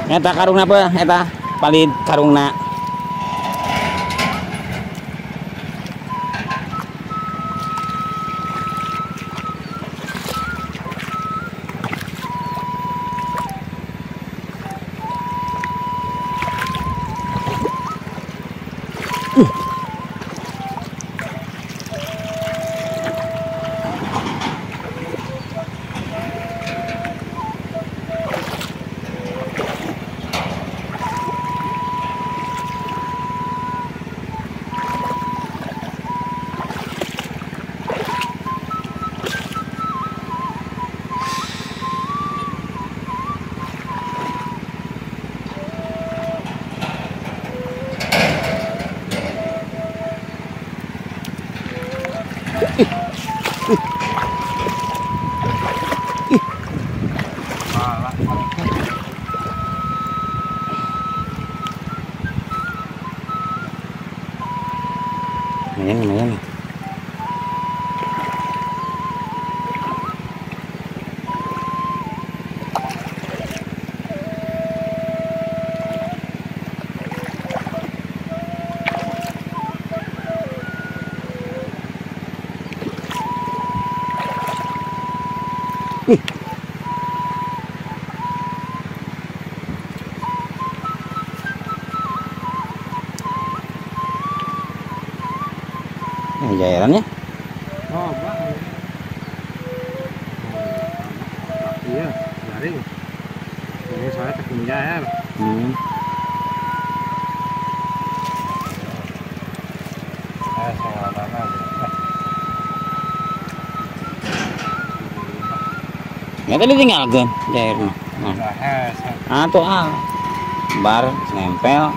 Eta karungna apa? Eta palid karungna. Lumayan, lumayan. Ini cairannya. Oh, bah. Iya, garing. Ini soalnya tekungnya ya. Ya tadi tinggalkan cairnya. Nah. Atau ah. Bar nempel.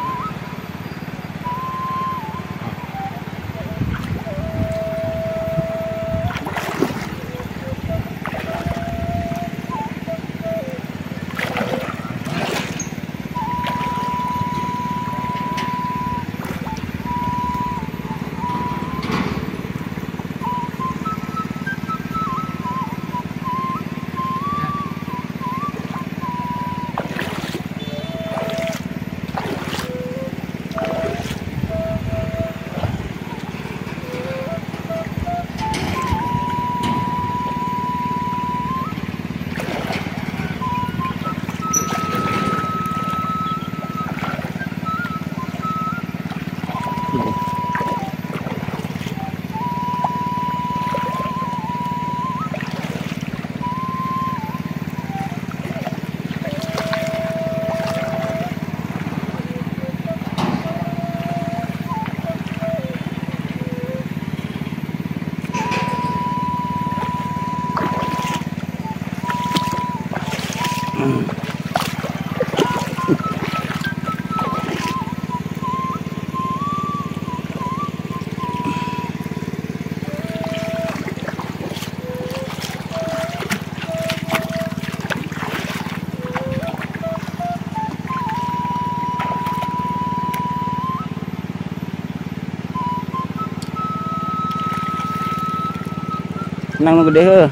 Nang nu gede heuh.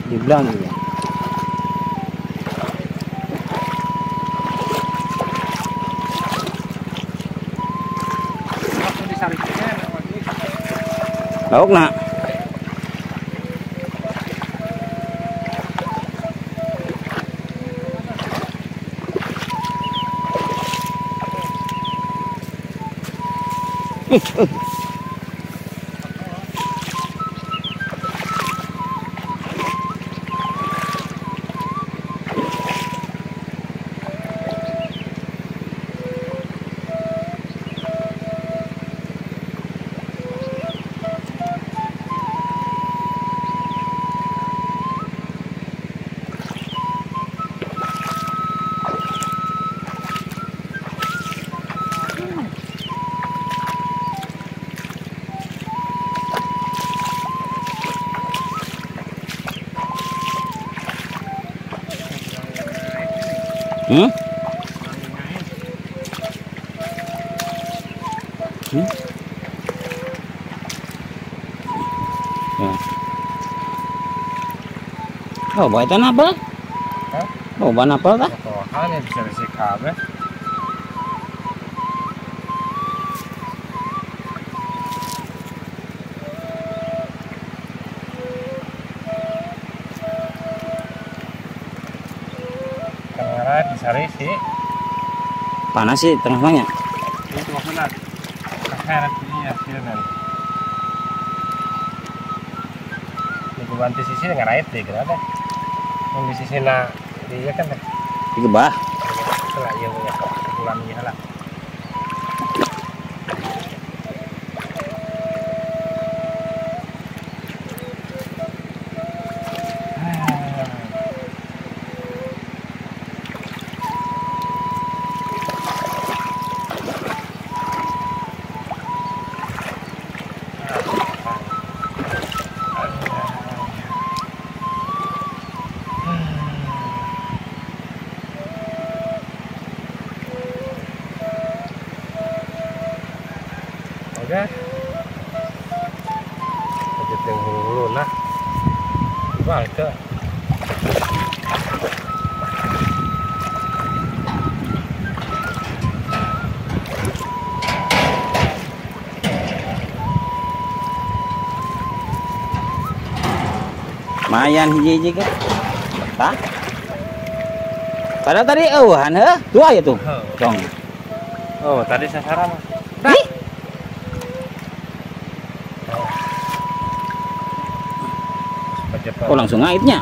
Dibelang gitu. Lauk nak. Hmm? Hmm? Ya. Oh, buat apa? Hah? Oh, ban apa tah? Tohan ya bisa bisi kabeh. Tengah disari sih. Panas sih tengah banyak. Itu maksudnya. Karet ini hasilnya. Ini bantu sisi ngarait deh, kenapa? Yang di sisi na dia kan teh. Digebah. Lah iya punya pulang ieu lah. Oke, lanjut yang hulu nah, balik ke. Lumayan hiji-hiji kan. Tah? Padahal tadi eueuhan heuh, dua ya tuh. Tong. Oh, tadi sasaran. Ih. Oh, langsung ngaitnya.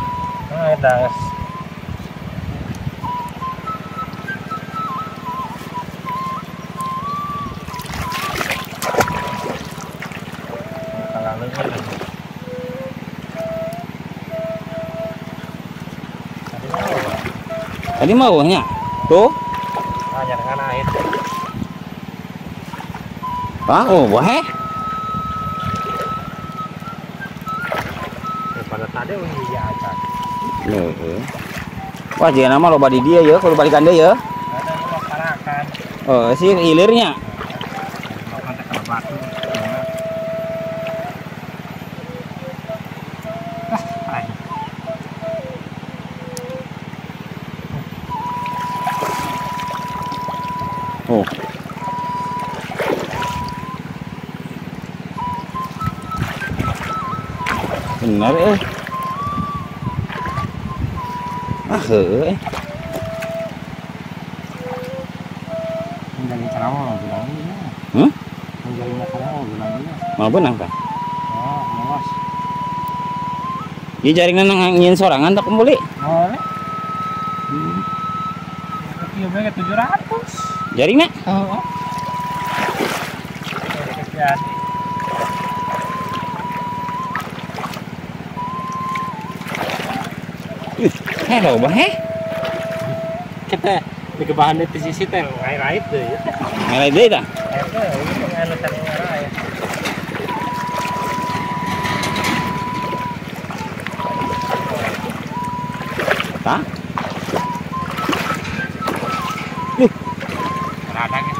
Ngait das. Tadi mau nya. Tuh. Hanya dengan air. Ah, oh, wah. Pada tadi iya aja. Heeh. Wah, jangan nama loba di dia ya, kalau balikan dia ya. Ada lima parakan. Oh, sih hilirnya. Makan teh batu. Ah, oh. Benar eh. Ah heueuh eh. Menjalin ceramah bilang ini. Hmm? Menjalin ceramah bilang ini. Mau benang tah? Oh, awas. Ieu jaringan nyieun sorangan tak kumpuli? Boleh. Ieu bae 700. Jaringna? Heeh. Jadi. Heh, loba heh. Kita di kebahan di sisi teh ngait-ngait deh. Ngait deui tah? Eta ieu anu teh ngarai. Tah? Rada ge.